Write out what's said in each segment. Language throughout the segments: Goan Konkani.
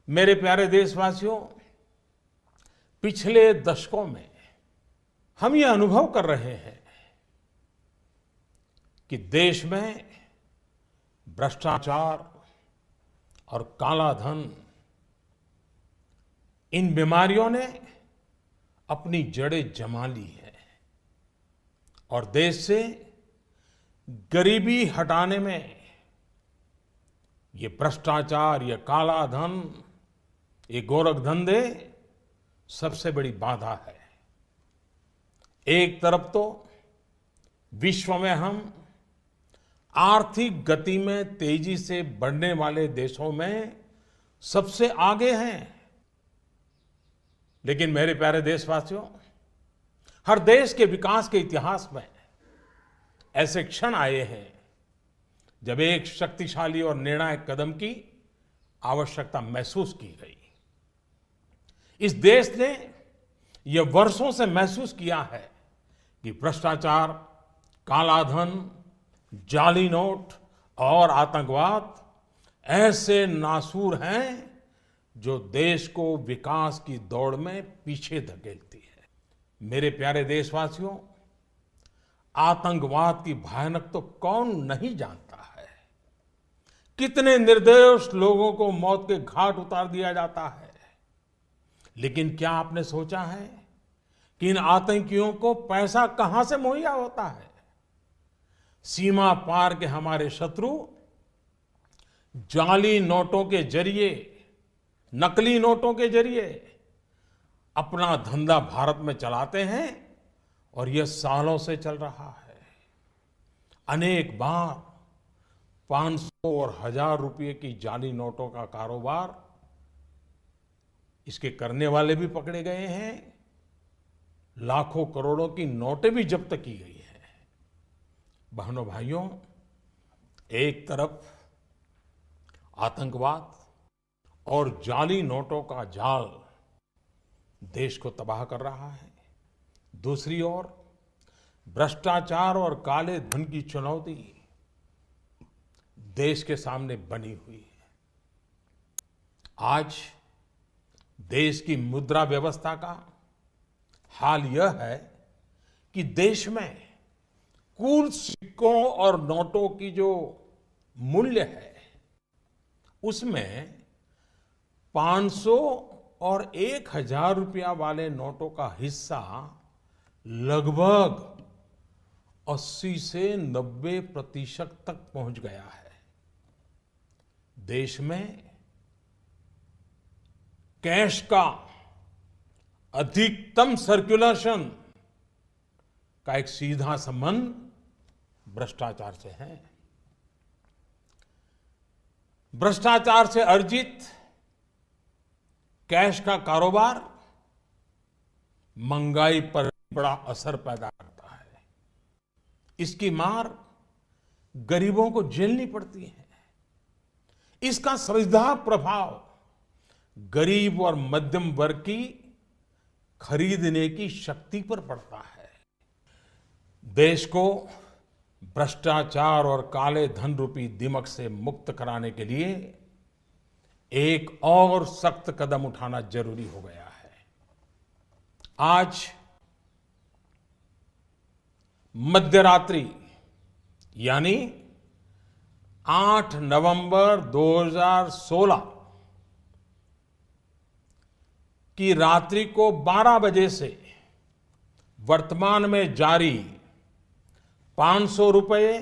मेरे प्यारे देशवासियों, पिछले दशकों में हम ये अनुभव कर रहे हैं कि देश में भ्रष्टाचार और काला धन, इन बीमारियों ने अपनी जड़ें जमा ली है और देश से गरीबी हटाने में ये भ्रष्टाचार, ये काला धन, ये गोरख धंधे सबसे बड़ी बाधा है। एक तरफ तो विश्व में हम आर्थिक गति में तेजी से बढ़ने वाले देशों में सबसे आगे हैं, लेकिन मेरे प्यारे देशवासियों, हर देश के विकास के इतिहास में ऐसे क्षण आए हैं जब एक शक्तिशाली और निर्णायक कदम की आवश्यकता महसूस की गई। इस देश ने यह वर्षों से महसूस किया है कि भ्रष्टाचार, काला धन, जाली नोट और आतंकवाद ऐसे नासूर हैं जो देश को विकास की दौड़ में पीछे धकेलती है। मेरे प्यारे देशवासियों, आतंकवाद की भयानक तो कौन नहीं जानता है। कितने निर्दोष लोगों को मौत के घाट उतार दिया जाता है। लेकिन क्या आपने सोचा है कि इन आतंकियों को पैसा कहां से मुहैया होता है? सीमा पार के हमारे शत्रु जाली नोटों के जरिए, नकली नोटों के जरिए अपना धंधा भारत में चलाते हैं और यह सालों से चल रहा है। अनेक बार 500 और 1000 रुपये की जाली नोटों का कारोबार इसके करने वाले भी पकड़े गए हैं, लाखों करोड़ों की नोटें भी जब्त की गई हैं। बहनों भाइयों, एक तरफ आतंकवाद और जाली नोटों का जाल देश को तबाह कर रहा है, दूसरी ओर भ्रष्टाचार और काले धन की चुनौती देश के सामने बनी हुई है। आज देश की मुद्रा व्यवस्था का हाल यह है कि देश में कुल सिक्कों और नोटों की जो मूल्य है उसमें 500 और 1000 रुपया वाले नोटों का हिस्सा लगभग 80 से 90% तक पहुंच गया है। देश में कैश का अधिकतम सर्कुलेशन का एक सीधा संबंध भ्रष्टाचार से है। भ्रष्टाचार से अर्जित कैश का कारोबार महंगाई पर बड़ा असर पैदा करता है। इसकी मार गरीबों को झेलनी पड़ती है। इसका सीधा प्रभाव गरीब और मध्यम वर्ग की खरीदने की शक्ति पर पड़ता है। देश को भ्रष्टाचार और काले धन रूपी दिमक से मुक्त कराने के लिए एक और सख्त कदम उठाना जरूरी हो गया है। आज मध्यरात्रि यानी 8 नवंबर 2016 की रात्रि को 12 बजे से वर्तमान में जारी 500 रुपये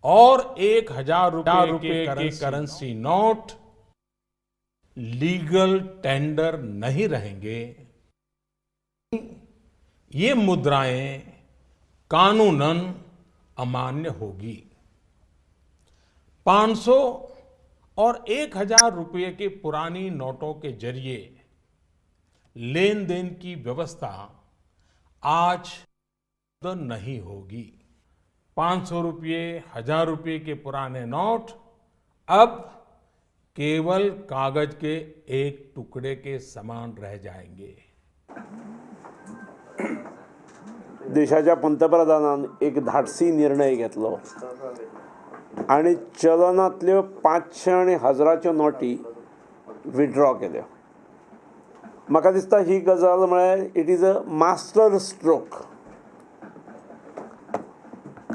और 1000 रुपये K currency note legal tender नहीं रहेंगे। ये मुद्राएं कानूनन अमान्य होगी। 500 और 1000 रुपये के पुरानी नोटों के जरिए लेन then की व्यवस्था आज नहीं होगी। 500 रुपये, 1000 रुपये के पुराने नोट अब केवल कागज के एक टुकड़े के समान रह जाएंगे। देशाच्या पंतप्रधानान एक धाडसी निर्णय घेतलो आनी चलनांतल्यो 500 आनी 1000च्यो नोटी विड्रॉ केल्यो. म्हाका दिसता ही गजाल म्हळ्यार it is a master stroke.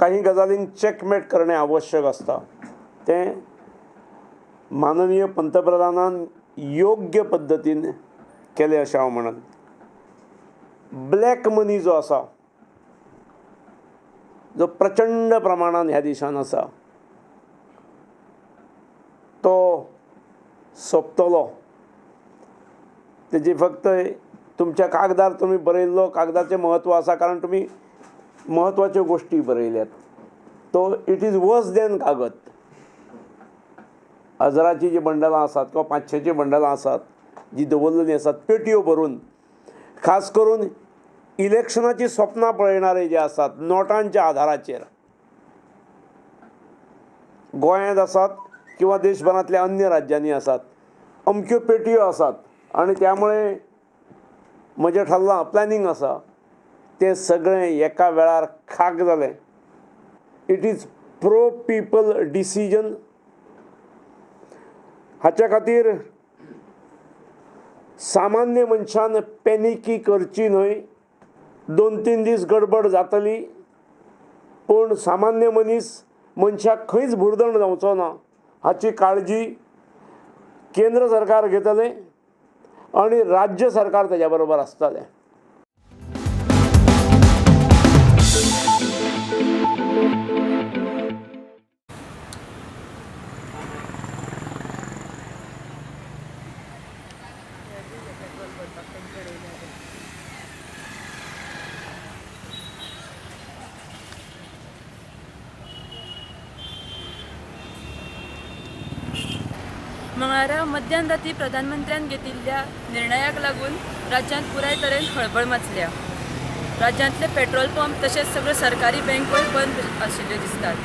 काही गजालींक चॅकमेट करणे आवश्यक आसता, तें माननीय पंतप्रधानान योग्य पद्दतीन केलें अशें हांव म्हणन. ब्लॅक मनी जो आसा, जो प्रचंड प्रमाणान ह्या देशान आसा, तो सोंपतलो. तेजी फक्त तुमच्या कागदार तुमी बरयल्लो कागदाचें म्हत्व आसा, कारण तुमी म्हत्वाच्यो गोश्टी बरयल्यात. तो it is worse than कागद. हजाराचीं जीं बंडलां आसात किंवा 500चीं बंडलां आसात जी दवरलेलीं आसात पेटयो भरून, खास करून इलेक्शनाची स्वप्नां पळयणारे जे आसात नोटांच्या आधाराचेर गोंयांत आसात किंवा देशभरांतल्या अन्य राज्यांनी आसात, अमक्यो पेटयो आसात आनी त्यामुळे म्हजें ठरलां प्लॅनिंग आसा, तें सगळें एका वेळार खाक जालें. It is pro people decision. हाच्या खातीर सामान्य मनशान पॅनिकी करची न्हय. 2-3 दीस गडबड जातली, पूण सामान्य मनीस मनशाक खंयच भुरदण जावचो ना हाची काळजी केंद्र सरकार घेतलें आनी राज्य सरकार तेज्या बरोबर आसतलें. मंगळारा मध्यान राती प्रधानमंत्र्यान घेतिल्ल्या निर्णयाक लागून राज्यांत पुराय तरेन खळबळ माचल्या. राज्यांतले पेट्रोल पंप तशेंच सगळे सरकारी बँकोय बंद आशिल्ल्यो दिसतात.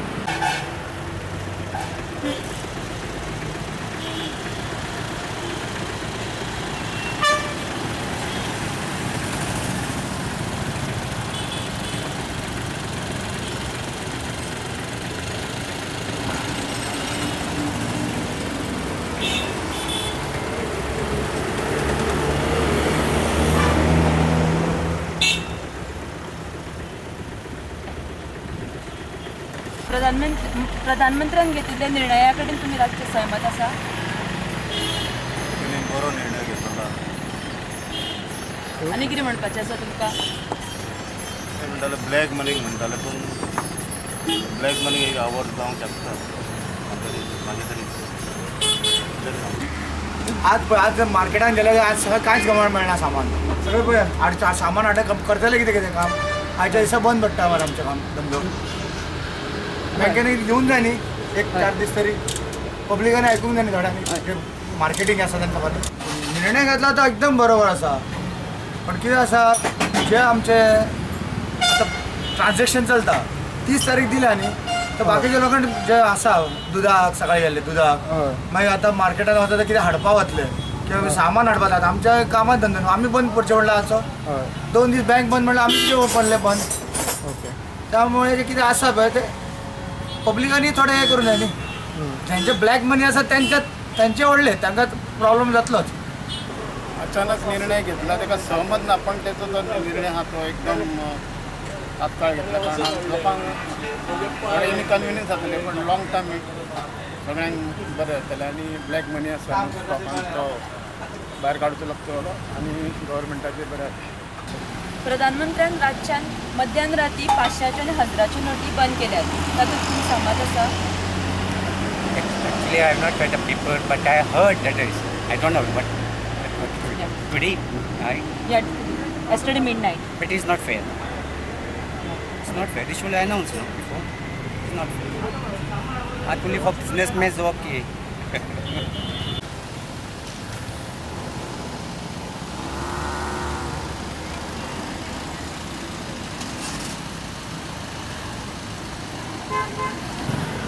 प्रधानमंत्र्यान घेतिल्ल्या निर्णया कडेन तुमी रातचे सहमत आसा? तेणी बरो निर्णय घेतला. आनी कितें म्हणपाचें आसा तुमकां? ते म्हणटाले ब्लॅक मनीक म्हणटाले, पूण ब्लॅक मनी एक आवड जावंक शकता म्हाजे तरी. आज आज मार्केटान गेल्यार आज सगळें कांयच गमण मेळना. सामान सगळें पळय सामान हाडटा करतले कितें कितें काम आयच्या दिसा बंद पडटा मरे आमचें काम धंदो. बँकेन घेवन जाय न्ही एक 4 दीस तरी पब्लिकान आयकूंक जाय न्ही थोड्यांनी मार्केटींग आसा तांकां बरें निर्णय घेतला तो एकदम बरोबर आसा. पण कितें आसा जे आमचे आतां ट्रान्झेक्शन चलता 30 तारीख दिल्या न्ही तर बाकीच्या लोकांक जे आसा दुदाक सकाळी गेल्ले दुदाक मागीर आतां मार्केटान वता तर कितें हाडपा वतले किंवा सामान हाडपा वता आमच्या कामात धंदो न्हू आमी बंद पडचे म्हणल्यार आसो 2 दीस बँक बंद म्हणल्यार आमी कितें पडले बंद. त्यामुळे जे कितें आसा पळय ते पब्लिकांनी थोडें हें करूं जाय न्ही. ज्यांचे ब्लॅक मनी आसा त्यांचे व्हडले तांकां प्रॉब्लम जातलोच. अचानक निर्णय घेतला ताका सहमत ना, पण तेचो जो निर्णय आहा तो एकदम तात्काळ घेतला कारणान लोकांक थोडें इनकन्विनियन्स जातलें, पण लॉंग टर्म सगळ्यांक बरें जातलें. आनी ब्लॅक मनी आसा लोकांक तो भायर काडचो लागतलो आनी गव्हर्मेंटाचेर बरें जातलें. प्रधानमंत्र्यान राज्यान मध्यान राती 500च्यो आनी 1000च्यो नोटी बंद केल्यात, तातूंत तुमी सहमत आसा? Actually, I have not read the paper, but I heard that is, I don't know, but today, yeah, yesterday midnight. But it's not fair. It's not fair. They should announce no before. It's not fair. Not only for businessmen, okay.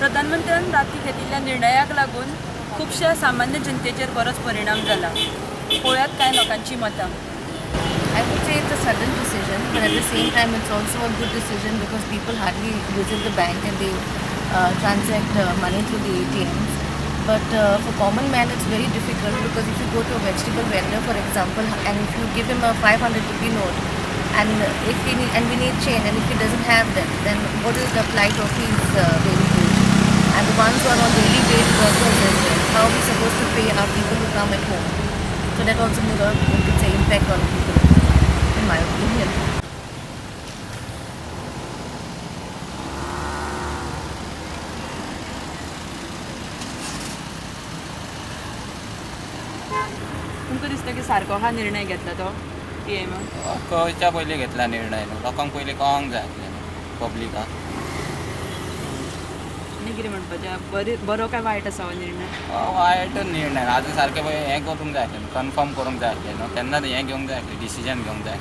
प्रधानमंत्र्यान राती घेतिल्ल्या निर्णयाक लागून खुबश्या सामान्य जनतेचेर बरोच परिणाम जाला. पळोवयात कांय लोकांची मतां. I would say it's a sudden decision, but at the same time it's also a good decision because people hardly visit the bank and they transact money through the ATMs. But for common man, it's very difficult because if you go to a vegetable vendor, for example, and if you give him a 500 rupee note, and if he need, and we need change, and if he doesn't have that, then what is the plight of his daily wage? And the ones who are on daily wage workers as well, how are we supposed to pay our people who come at home? So that also may lot of, you could say, impact on people, in my opinion. तुमकां दिसता की सारको हा निर्णय घेतला तो पी एम? कळच्या पयलीं घेतला निर्णय न्हू, लोकांक पयलीं कळोंक जाय आसलें न्हू पब्लिकाक. आनी कितें म्हणपाचें, बरो काय वायट आसा हो निर्णय? वायट निर्णय. आजून सारकें पळय हें करूंक जाय आसलें न्हू, कन्फर्म करूंक जाय आसलें न्हू, तेन्ना हें घेवंक जाय आसलें, डिसिजन घेवंक जाय.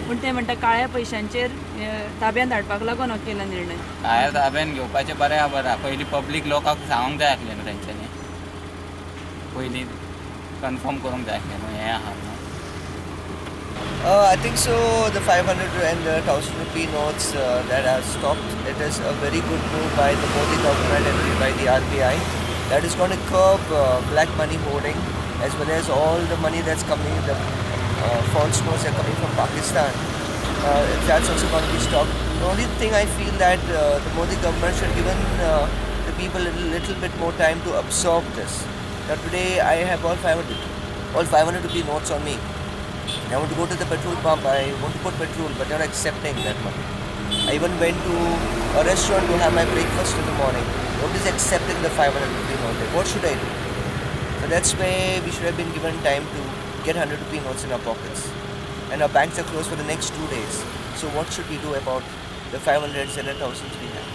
पूण ते म्हणटा काळ्या पयशांचेर ताब्यांत धाडपाक लागून हो केला निर्णय. काळ्या ताब्यान घेवपाचें बरें आहा, बरें आहा. पयलीं पब्लीक लोकांक सांगूंक जाय आसलें न्हू, तेंच्यांनी पयलीं कन्फर्म करूंक जाय आसलें न्हू हें आहा न्हू. I think so. The 500 and the 1000 rupee notes that are stopped, it is a very good move by the Modi government and by the RBI. That is going to curb black money hoarding, as well as all the money that's coming, the false notes that are coming from Pakistan. That's also going to be stopped. The only thing I feel that the Modi government should give the people a little bit more time to absorb this. Now today I have all 500 rupee notes on me. I want to go to the petrol pump, I want to put petrol, but they're not accepting that money. I even went to a restaurant to have my breakfast in the morning. Nobody's accepting the 500 rupee note. What should I do? So that's why we should have been given time to get 100 rupee notes in our pockets. And our banks are closed for the next 2 days. So what should we do about the 500s and the 1000s we have?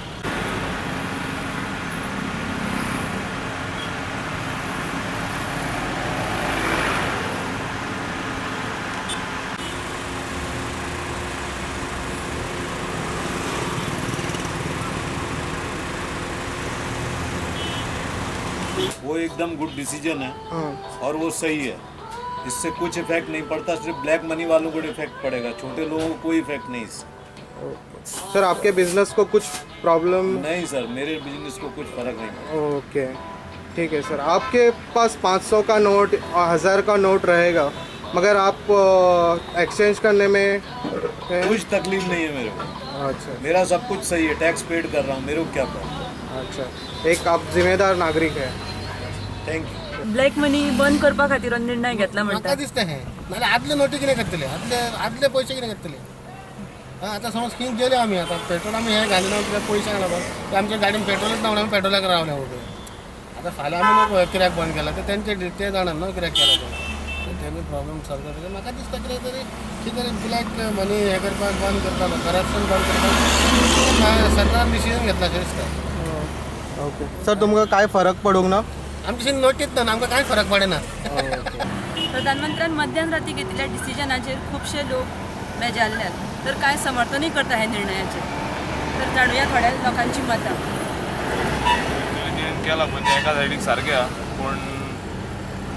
वो एकदम गुड डिसीजन है और वो सही है. इससे कुछ इफेक्ट नहीं पड़ता, सिर्फ ब्लैक मनी वालों को इफेक्ट पड़ेगा, छोटे लोगों को कोई इफेक्ट नहीं इससे. सर आपके बिजनेस को कुछ प्रॉब्लम नहीं सर, मेरे बिजनेस को कुछ फर्क नहीं पड़ता. ओके ठीक है सर. आपके पास 500 का नोट और 1000 का नोट रहेगा, मगर आप एक्सचेंज करने में कुछ तकलीफ नहीं है मेरे को. अच्छा, मेरा सब कुछ सही है, टैक्स पेड कर रहा हूँ, मेरे को क्या प्रॉब्लम. अच्छा, एक आप जिम्मेदार नागरिक है. Thank you. Black money बंद करपा खातीर निर्णय घेतला म्हणटा. म्हाका दिसता हें, नाल्यार आदले नोटी कितें करतले, आदले पयशे कितें करतले. आतां समज खंय गेले आमी, आतां पेट्रोल आमी हें घालिना कित्याक पयशांक लागून, आमच्या गाडयेन पेट्रोलच ना म्हणून आमी पेट्रोलाक रावले उबे. आतां फाल्यां आमी न्हू कित्याक बंद केला ते तेंचे ते जाणा न्हू कित्याक केला तें, तेमी प्रॉब्लम सॉल्व करता. म्हाका दिसता कितें तरी कितें तरी ब्लॅक मनी हें करपाक बंद करपाक, करप्शन बंद करपाक सरकारान डिसिजन घेतला अशें दिसता. ओके सर, तुमकां कांय फरक पडूंक ना? आमचे नोटीत ना, आमकां कांय फरक पडना. प्रधानमंत्र्यान मध्यान राती घेतिल्ल्या डिसिजनाचेर खुबशे लोक बेजारल्यात, तर कांय समर्थनूय करता ह्या निर्णयाचेर. तर जाणुया थोड्या लोकांची मतां. केला म्हणजे एका सायडीक सारकें आहा, पूण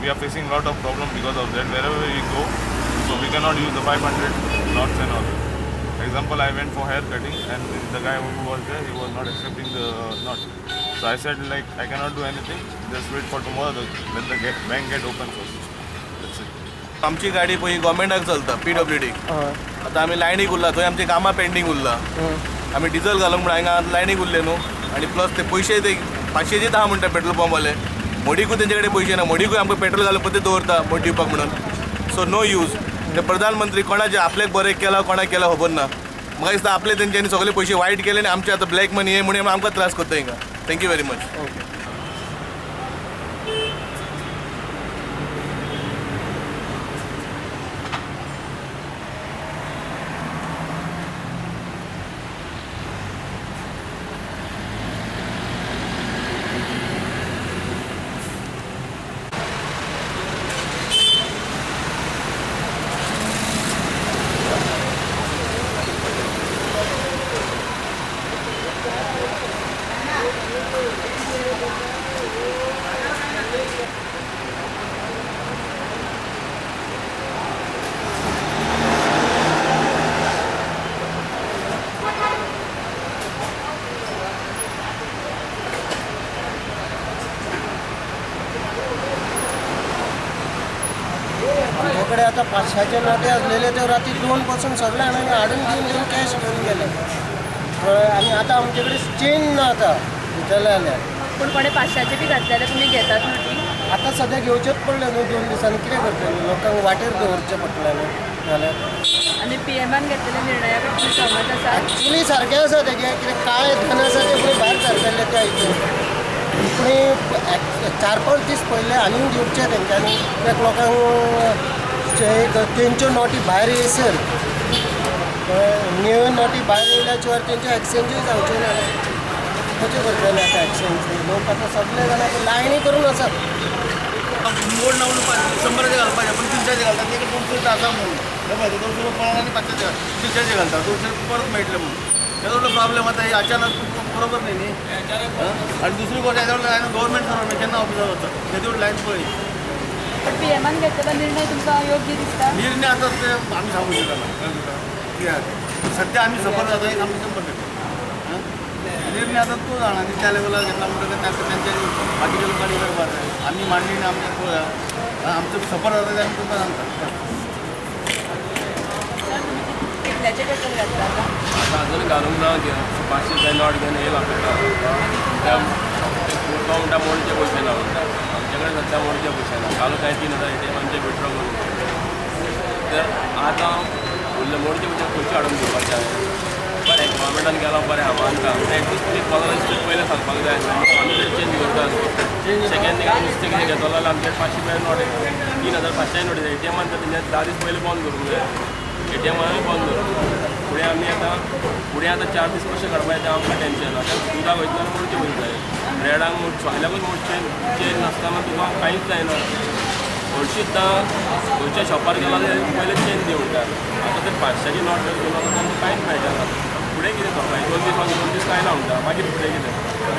we are facing lot of problem because of that. Wherever we go, so we cannot use the 500 notes and all. Example, I went for hair cutting and the guy who was there, he was not accepting the note. So I said like I cannot do anything, just wait for tomorrow, let the bank get open first. That's it. आमची गाडी पळय गव्हर्मेंटाक चलता, PWD. आतां आमी लायनीक उरला, थंय आमचें कामां पेंडींग उरला. आमी डिजल घालूंक म्हणून हांगा लायनीक उरले न्हू. आनी प्लस ते पयशे ते 500 आहा म्हणटा पेट्रोल पंपवाले, मोडीकूय तेंचे कडेन पयशे ना, मोडीकूय आमकां पेट्रोल घालून परते दवरता मोड दिवपाक म्हणून. So no use. ते प्रधानमंत्री कोणाचे आपल्याक बरें केलां कोणाक केलां खबर ना. म्हाका दिसता आपले तेंच्यांनी सगळे पयशे वायट केले आनी आमचे आतां ब्लॅक मनी हे म्हणून आमकां त्रास करता हिंगा. Thank you very much. Okay. कडेन आतां 500चे नोटी आसलेले त्यो राती 2 पासून सगळे जाणांनी हाडून घेवन घेवन कॅश घेवन गेले. कळ्ळें? आनी आतां आमचे कडेन चेंज ना आतां भितरले जाल्यार. पूण कोणे 500चे बी घातले जाल्यार तुमी घेतात नोटी? आतां सद्या घेवचेच पडले न्हू, 2 दिसांनी कितें करतले, लोकांक वाटेर दवरचें पडटलें न्हू जाल्यार. आनी पीएमान घेतलेल्या निर्णया कडेन तुमी सहमत आसा? एक्चुली सारकें आसा तेजें, कितें काळें धन आसा तें फुडें भायर सरतलें त्या हितून. पूण 4-5 दीस पयले आनीक दिवचे तेंच्यांनी, कित्याक लोकांक एक तेंच्यो नोटी भायर येयसर, न्यू नोटी भायर येयल्या शिवाय तेंच्यो एक्सचेंजूय जावच्यो ना. कशें करतले आतां एक्सचेंज? लोक आतां सगळे जाणां लायनी करून आसात. मोड ना म्हणून 100चे घालपाचें, पूण 300चे घालतात, ते 200 रुपया आसा म्हणून हे 200 रुपया पळोवन आनी 500चे 300चे घालता, 200 रुपया परत मेळटले म्हणून. तेजो प्रॉब्लेम आतां हे अचानक बरोबर न्ही न्ही. आनी दुसरी गोश्ट हेज्या वयल्यान गव्हर्मेंट सर्वंट केन्ना ऑफिसार वता तेजी लायन पळय. पण पीएमान घेतलेलो निर्णय तुमकां योग्य दिसता? निर्णय आतां ते आमी सांगूंक शकना, कित्याक सद्या आमी सफर जाता एक आमी 100 टक्के निर्णय आतां तूं जाणा आनी त्या लेवलार घेतला म्हणटकच तांच्या बाकीच्या लोकांनी करपाक जाय. आमी मांडणी ना, आमचें पळया आमचो सफर जाता तें आमी तुमकां सांगता. कितल्याचें पेट्रोल घातला आतां? आतां अजून घालूंक ना, 500 रुपया not घेवन येयला पेट्रोल. तो म्हणटा मोडचे पयशे ना म्हणटा, आमचे कडेन सद्या मोडचे पयशे ना. काल कांय 3000 ATM आमचे विड्रॉ करून तर आतां उरले मोडचे पयशे खंयचे हाडून दिवपाचे हांवें. बरें गव्हर्मेंटान गेला बरें हांव मानता, एटलिस्ट तुमी 15 दीस पयलें सांगपाक जाय आसलें. आमी जर चेंज करता सेकेंड नुस्तें कितें घेतलो जाल्यार आमचे 500 रुपया not 3500 not ATMान तर तेंच्यानी 10 दीस पयलें बंद करूंक जाय, ATMानूय बंद करूंक जाय. फुडें आमी आतां फुडें आतां 4 दीस कशें काडपाचें तें आमकां टेंशन. आतां दुदाक वयतना मोडचे पयशे जाय, ब्रेडाक फाल्याकूच मोडचे, चेंज नासतना तुका कांयच जायना. हरशींच खंयच्या शॉपार गेला जाल्यार पयलें चेंज दी म्हणटा. आतां ते 500ची not जर घेवन वता तांकां कांयच मेळटा. फुडें कितें करपाचें? 2 दीस 2 दीस कांय ना म्हणटा, मागीर फुडें कितें?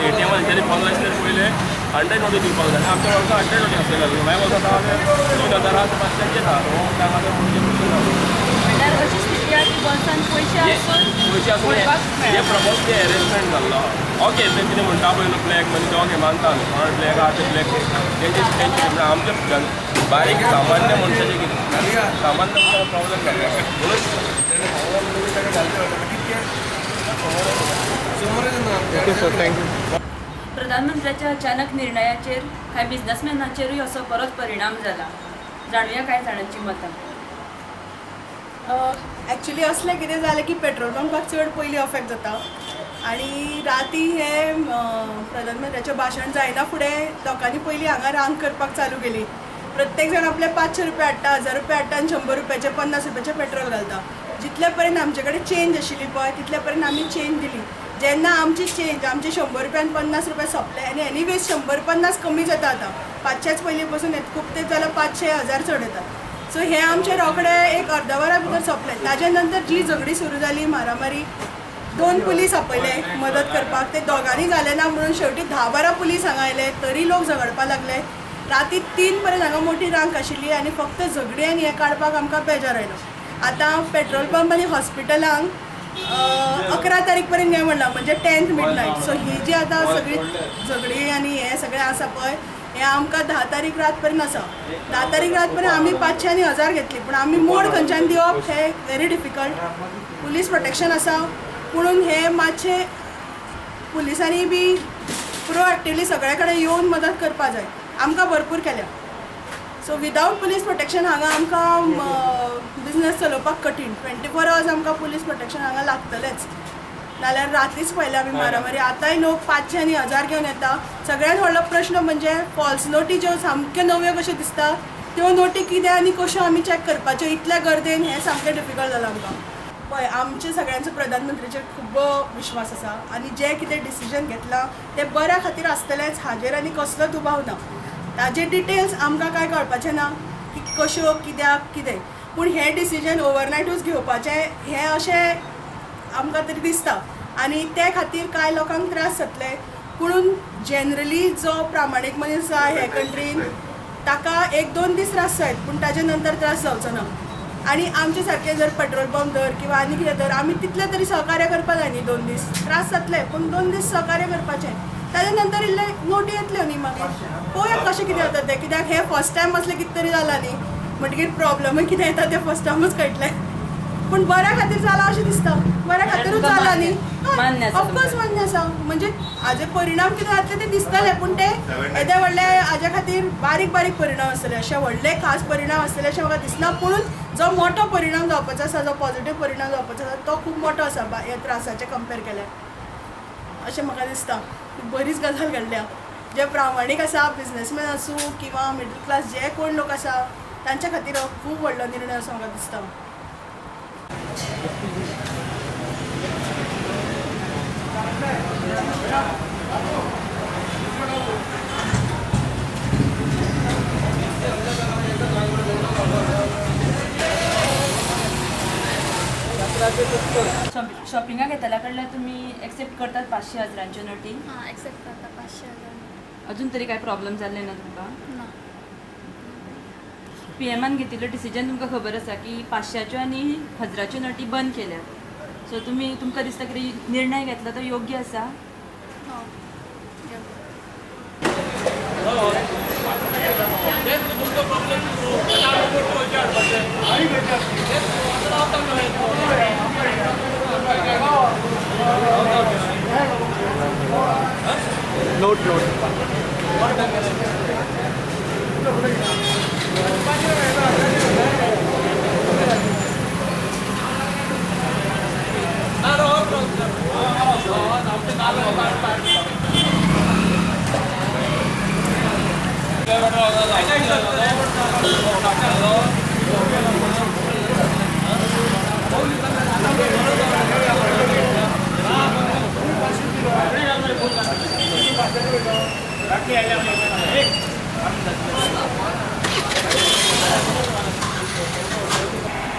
ATMान तेंच्यांनी 15 दीस तरी पयलें 100 नोटी दिवपाक जाय. आमच्या वर्सा 100 नोटी आसतल्यो, मागीर वर्सा 3000 आहा 500चेच आहा, हो म्हणटा म्हाका मोडचे पयशे ना. म्हणल्यार अशी स्थिती आहा की बोल्सान पयशे आसून पयशे आसून हे प्रपोज ते एरेंजमेंट जाल्लो. ओके ते कितें म्हणटा पळय न्हू ब्लॅक मनी, ते ओके मानता न्हू कोण ब्लॅक आहा ते ब्लॅक तेंचे तेंचे म्हणल्यार आमचे बारीक सामान्य मनशाचें कितें सामान्य मनशाचो प्रॉब्लेम जाता म्हणून. Okay sir, thank you. प्रधानमंत्र्याच्या अचानक निर्णयाचेर कांय बिझनसमॅनाचेरूय असो बरोच परिणाम जाला. जाणुया कांय जाणांची मतां. एक्चुली असलें कितें जालें की पेट्रोल पंपाक चड पयलीं अफेक्ट जाता. आनी राती हें प्रधानमंत्र्याचें भाशण जायना फुडें लोकांनी पयलीं हांगा रांग करपाक चालू केली. प्रत्येक जाण आपले 500 रुपया हाडटा, 1000 रुपया हाडटा आनी 100 रुपयाचें 50 रुपयाचें पेट्रोल घालता. जितले पर्यंत आमचे कडेन चेंज आशिल्ली पळय तितले पर्यंत आमी चेंज दिली. जेन्ना आमची चेंज आमचे 100 रुपया आनी 50 रुपया सोंपले आनी एनिवेज 100-50 कमी जाता आतां, 500च पयलीं पसून येता, खूब तेंप जाल्यार 500 1000 चड येता. सो हें आमचें रोखडें एक अर्द वरा भितर सोंपलें. ताजे नंतर जी झगडी सुरू जाली मारामारी, 2 पुलीस आपयले मदत करपाक, ते दोगांनी जालें ना म्हणून शेवटी 10-12 पुलीस हांगा आयले तरी लोक झगडपाक लागले. राती 3 पर्यंत हांगा मोठी रांक आशिल्ली आनी फक्त झगडी आनी हें काडपाक आमकां बेजार आयलो. आतां पेट्रोल पंप आनी हॉस्पिटलांक 11 तारीख पर्यंत हें म्हणलां, म्हणजे 10th midnight. सो ही जी आतां सगळी झगडी आनी हें सगळें आसा पळय हें आमकां 10 तारीख रात पर्यंत आसा. 10 तारीख रात पर्यंत आमी 500 आनी 1000 घेतली, पूण आमी मोड खंयच्यान दिवप हें व्हेरी डिफिकल्ट. पुलीस प्रोटेक्शन आसा पुणून हें मातशें पुलिसांनी बी प्रोएक्टिवली सगळे कडेन येवन मदत करपा जाय. आमकां भरपूर केल्या. सो विदावट पुलीस प्रोटेक्शन हांगा आमकां बिजनस चलोवपाक कठीण. 24 आवर्स आमकां पुलीस प्रोटेक्शन हांगा लागतलेंच, नाल्यार रातीच पळयल्या आमी मारामारी. आतांय लोक 500 आनी 1000 घेवन येता. सगळ्यांत व्हडलो प्रश्न म्हणजे फॉल्स नोटी ज्यो सामक्यो नव्यो कश्यो दिसता त्यो नोटी कितें आनी कश्यो आमी चॅक करपाच्यो इतल्या गर्देन हें सामकें डिफिकल्ट जालां आमकां. पळय आमचे सगळ्यांचो प्रधानमंत्र्याचेर खूब विश्वास आसा आनी जें कितें डिसिजन घेतलां तें बऱ्या खातीर आसतलेंच, हाजेर आनी कसलो दुबाव ना. ताजे डिटेल्स आमकां कांय कळपाचें ना की कश्यो कित्याक कितें, पूण हें डिसिजन ओवरनायटूच घेवपाचें हें अशें आमकां तरी दिसता आनी ते खातीर कांय लोकांक त्रास जातले. पुणून जनरली जो प्रामाणीक मनीस आसा हे कंट्रीन ताका 1-2 दीस त्रास जायत, पूण ताजे नंतर त्रास जावचो ना. आनी आमचे सारके जर पेट्रोल पंप धर किंवा आनी कितें धर, आमी तितलें तरी सहकार्य करपा जाय न्ही. 2 दीस त्रास जातले पूण 2 दीस सहकार्य करपाचें, ताजे नंतर इल्ले नोटी येतल्यो न्ही मागीर. पळोवया कशें कितें जाता तें, कित्याक हें फर्स्ट टायम असलें कितें तरी जालां न्ही. म्हणटकीर प्रॉब्लमूय कितें येता तें फर्स्ट टायमूच कळटलें. पूण बऱ्या खातीर जालां अशें दिसता, बऱ्या खातीरूच जालां न्ही, ऑफकोर्स मान्य आसा. म्हणजे हाजे परिणाम कितें जातले ते दिसतले, पूण ते येदे व्हडले हाज्या खातीर बारीक बारीक परिणाम आसतले, अशे व्हडले खास परिणाम आसतले अशें म्हाका दिसना. पूण जो मोठो परिणाम जावपाचो आसा, जो पॉझिटीव परिणाम जावपाचो आसा तो खूब मोठो आसा ह्या त्रासाचे कंपेर केल्यार अशें म्हाका दिसता. बरीच गजाल घडल्या. जे प्रामाणीक आसा, बिजनेसमॅन आसूं किंवा मिडल क्लास जे कोण लोक आसा तांच्या खातीर हो खूब व्हडलो निर्णय असो म्हाका दिसता. शॉपिंगाक येतल्या कडल्यान तुमी एक्सेप्ट करतात 500 हजारांच्यो नोटी? हां, एक्सेप्ट करता 500 हजार. अजून तरी काय प्रॉब्लम जाल्ले ना तुमकां? ना. पीएमान घेतिल्लो डिसिजन तुमकां खबर आसा की 500च्यो आनी 1000च्यो नोटी बंद केल्यात, सो तुमी तुमकां दिसता की निर्णय घेतला तो योग्य आसा? नोट नोट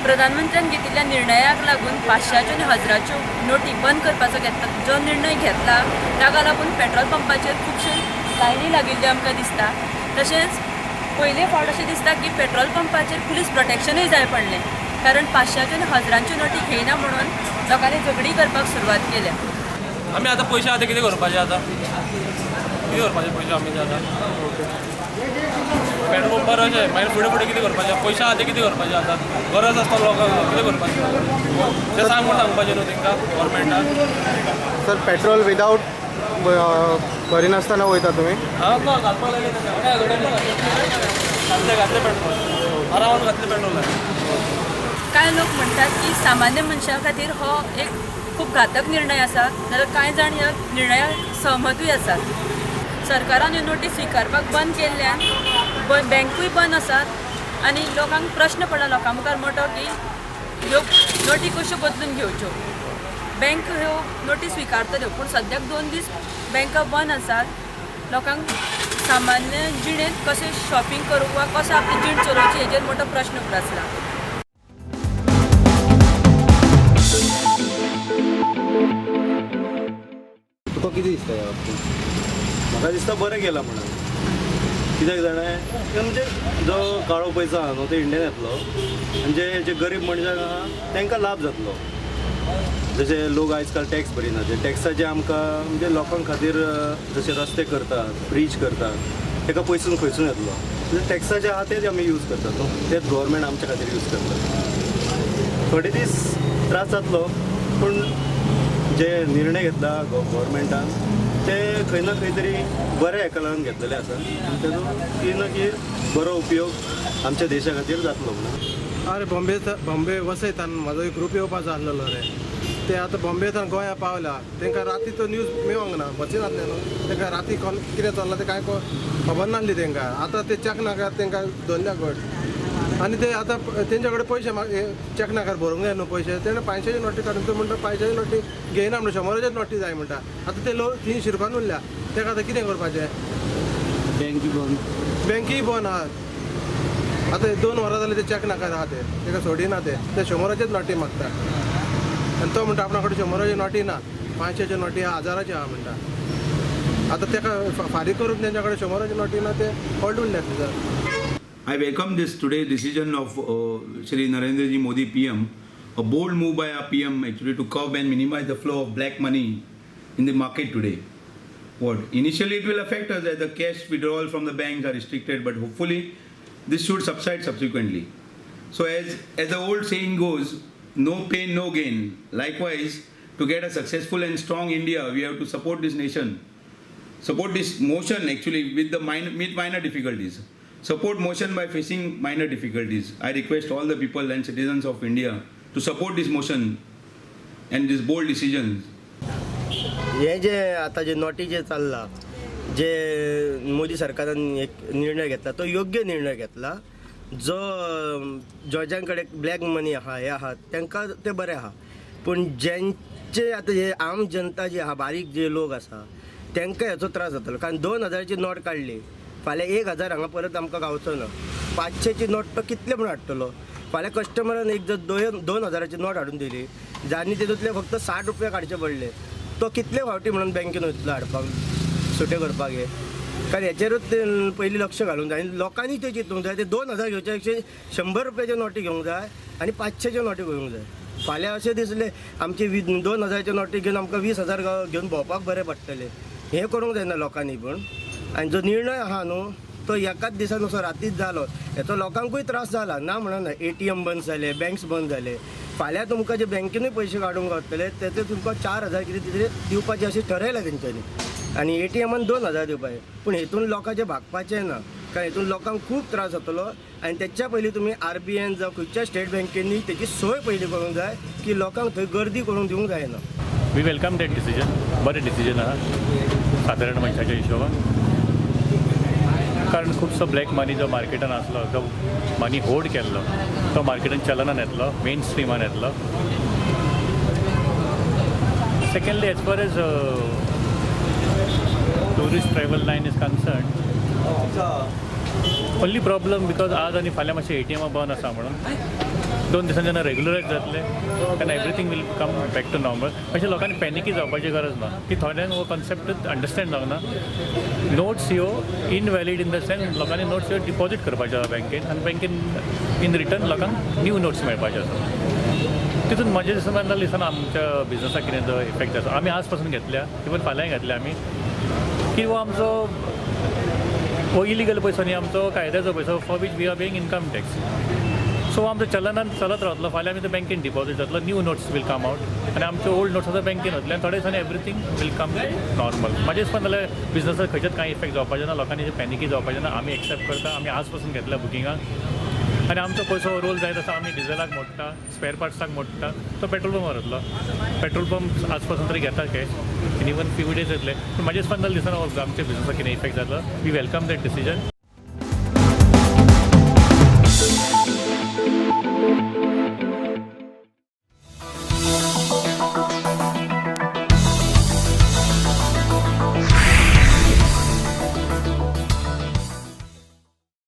प्रधानमंत्र्यान घेतिल्ल्या निर्णयाक लागून 500च्यो आनी 1000च्यो नोटी बंद करपाचो घेतला जो निर्णय घेतला ताका लागून पेट्रोल पंपाचेर खुबश्यो लायनी लागिल्ल्यो आमकां दिसता. तशेंच पयले फावट अशें दिसता की पेट्रोल पंपाचेर पुलीस प्रोटेक्शनूय जाय पडलें, कारण 500च्यो आनी 1000च्यो नोटी घेयना म्हणून लोकांनी झगडी करपाक सुरवात केल्या. आमी आतां पयशे आतां कितें करपाचें, आतां कितें करपाचें पयशे आमी आतां पेट्रोल पंपार अशें मागीर फुडें फुडें कितें करपाचें पयशे आतां कितें करपाचें, आतां गरज आसता लोकांक कितें करपाचें तें सांग म्हूण सांगपाचें न्हू तांकां गव्हर्मेंटान. सर पेट्रोल विदावट भरिनासतना वयता तुमी? हां, ना घालपाक लागले घातलें घातलें पेट्रोल आरामान घातलें पेट्रोल. कांय लोक म्हणटात की सामान्य मनशां खातीर हो एक खूब घातक निर्णय आसा, जाल्यार कांय जाण ह्या निर्णयाक सहमतूय आसात. सरकारान ह्यो नोटी स्विकारपाक बंद केल्ल्यान बँकूय बंद आसात आनी लोकांक प्रश्न पडला लोकां मुखार मोटो की ह्यो नोटी कश्यो बदलून घेवच्यो. बँक ह्यो नोटी स्विकारतल्यो पूण सद्याक 2 दीस बँकां बंद आसात. लोकांक सामान्य जिणेंत कशें शॉपिंग करूंक वा कशें आपली जीण चलोवची हेजेर मोटो प्रश्न उप्रासला. तुका कितें दिसता ह्या बाबतींत? म्हाका दिसता बरें केलां म्हणून. कित्याक जाणा, म्हणजे जो काळो पयसो आहा न्हू तो इंडियन येतलो आनी जे जे गरीब मनशांक आहा तांकां लाभ जातलो. जशे लोक आयज काल टॅक्स भरिना, ते टॅक्साचे आमकां म्हणजे लोकां खातीर जशे रस्ते करतात, ब्रीज करतात, ताका पयसून खंयसून येतलो. म्हणजे टॅक्साचे आहा तेच आमी यूज करतात न्हू, तेच गव्हर्मेंट आमच्या खातीर यूज करता. थोडे दीस त्रास जातलो पूण जे निर्णय घेतला गव्हर्मेंटान ते खंय ना खंय तरी बऱ्या हेका लागून घेतलेले आसा आनी तेजो की ना की बरो उपयोग आमच्या देशा खातीर जातलो म्हणून. अरे बॉम्बे बॉम्बे वसयतान म्हाजो एक ग्रूप येवपाचो आसलेलो रे, ते आतां बॉम्बेसान गोंया पावल्या, तांकां राती तो न्यूज मेळोंक ना, बसीन आसले न्हू, तांकां राती कितें चल्लां तें कांय खबर नासली तांकां. आतां ते चॅक नाकार तांकां धरल्या घट आनी ते आतां तेंच्या कडेन पयशे चॅक नाकार भरूंक जाय न्हू पयशे, तेणें 500ची नोटी काडून तो म्हणटा 500ची नोटी घेयना म्हणटा, 100चेच नोटी जाय म्हणटा. आतां ते लोक 3 शिरकान उरल्या, तेका आतां कितें करपाचें? बँकी बंद, बँकीय बंद आहा. आतां 2 वरां जालीं ते चॅक नाकार आहा, ते तेका सोडिना, ते 100चेच नोटी मागता आनी तो म्हणटा आपणा कडेन 100च्यो नोटी ना, 500च्यो नोटी आहा, 1000च्यो आहा म्हणटा. आतां तेका फारीक करूंक तेंच्या कडेन 100च्यो नोटी ना, ते होल्ड उरल्यात थंयसर. I welcome this today's decision of Shri Narendra Ji Modi PM, a bold move by our PM actually to curb and minimize the flow of black money in the market today. What initially it will affect us as the cash withdrawal from the banks are restricted, but hopefully This should subside subsequently. So as the old saying goes, no pain, no gain. Likewise, to get a successful and strong India, we have to support this nation. Support this motion actually with the minor difficulties. Support motion by facing minor difficulties. I request all the people and citizens of India to support this motion and this bold decisions. हे जे आता जे नोटी जे चालला, जे मोदी सरकारान एक निर्णय घेतला तो योग्य निर्णय घेतला. जो ज्यांकडे ब्लॅक मनी आहा हे आहा तांकां ते बरें आहा, पूण ज्यांचे आतां हे आम जनता जी आहा, बारीक जे लोक आसा तांकां हेचो त्रास जातलो. कारण 2000ची नोट काडली, फाल्यां 1000 हांगा परत आमकां गावचो ना. 500ची नोट तो कितले म्हूण हाडटलो? फाल्यां कस्टमरान एक जर 2000ची नोट हाडून दिली जाणी तितूंतले फक्त 60 रुपया काडचे पडले, तो कितले फावटी म्हणून बँकेन वयतलो हाडपाक, सुटे करपाक हे? कारण हेचेरूच ते पयलीं लक्ष घालूंक जाय आनी लोकांनी तें चिंतूंक जाय. ते 2000 घेवच्या पेक्षा 100 रुपयाच्यो नोटी घेवंक जाय आनी 500च्यो नोटी घेवंक जाय. फाल्यां अशें दिसलें आमचे 2000च्यो नोटी घेवन आमकां 20,000 घेवन भोंवपाक बरें पडटलें. हें करूंक जायना लोकांनी. पूण आनी जो निर्णय आहा न्हू तो एकाच दिसान असो रातीच जालो, हेचो लोकांकूय त्रास जाला ना म्हणना. ATM बंद जाले, बँक्स बंद जाले. फाल्यां तुमकां जे बँकेनूय पयशे काडूंक गावतले तेचे तुमकां 4000 कितें कितें दिवपाचें अशें ठरयलां तेंच्यांनी, आनी ATMान 2000 दिवपाचें. पूण हेतून लोकांचें भागपाचें ना, कारण हेतून लोकांक खूब त्रास जातलो. आनी तेच्या पयलीं तुमी RBI जावं खंयच्या स्टेट बँकेनी तेची सोय पयलीं करूंक जाय की लोकांक थंय गर्दी करूंक दिवंक जायना. We welcome that decision. बरें डिसिजन आहा सादारण मनशाच्या हिशोबान, कारण खुबसो ब्लॅक मनी जो मार्केटान आसलो, जो मनी होल्ड केल्लो तो मार्केटान चलनान येतलो, मेन स्ट्रिमान येतलो. Secondly, as far as tourist travel line is concern, only problem because आज आनी फाल्यां मातशें ATM बंद आसा म्हणून 2 दिसांनी जेन्ना रेगुलरायज जातले तेन्ना everything will come back to normal. अशें लोकांनी पॅनिकी जावपाची गरज ना की थोड्यांक हो कॉन्सेप्टूच अंडरस्टँड जावंक ना. नोट्स ह्यो इनवॅलीड इन the sense लोकांनी नोट्स ह्यो डिपॉजीट करपाच्यो आसा बँकेन आनी बँकेन इन रिटर्न लोकांक न्यू नोट्स मेळपाच्यो आसा. तितून म्हज्या दिसना दिसना आमच्या बिजनसाक कितें जो इफेक्ट जाता. आमी आज पासून घेतल्या, इवन फाल्यांय घेतल्या आमी, की हो आमचो हो इलिगल पयसो न्ही, आमचो कायद्याचो पयसो for which we are paying income tax. So आमचो चलनान चलत रावतलो. फाल्यां आमी तो बँकेन डिपॉजीट जातलो, new notes will come out आनी आमच्यो ओल्ड नोट्स आतां बँकेन वतले आनी थोड्या दिसांनी everything will come normal. म्हाजें दिसपाक जाल्यार बिजनसाक खंयच्याच कांय इफेक्ट जावपाचें ना, लोकांनी पॅनिकी जावपाचें ना. आमी एक्सेप्ट करता, आमी आज पासून घेतल्या बुकिंगाक आनी आमचो पयसो रोल जायत आसा. आमी डिझलाक मोडटा, स्पेर पार्ट्साक मोडटा, तो पेट्रोल पंपार वतलो. पेट्रोल पंप आज पासून तरी घेता कॅश आनी इवन फ्यू डेज येतले. पूण म्हाजें दिसपाक जाल्यार दिसना आमच्या बिजनसाक कितें इफेक्ट जातलो. We welcome that decision.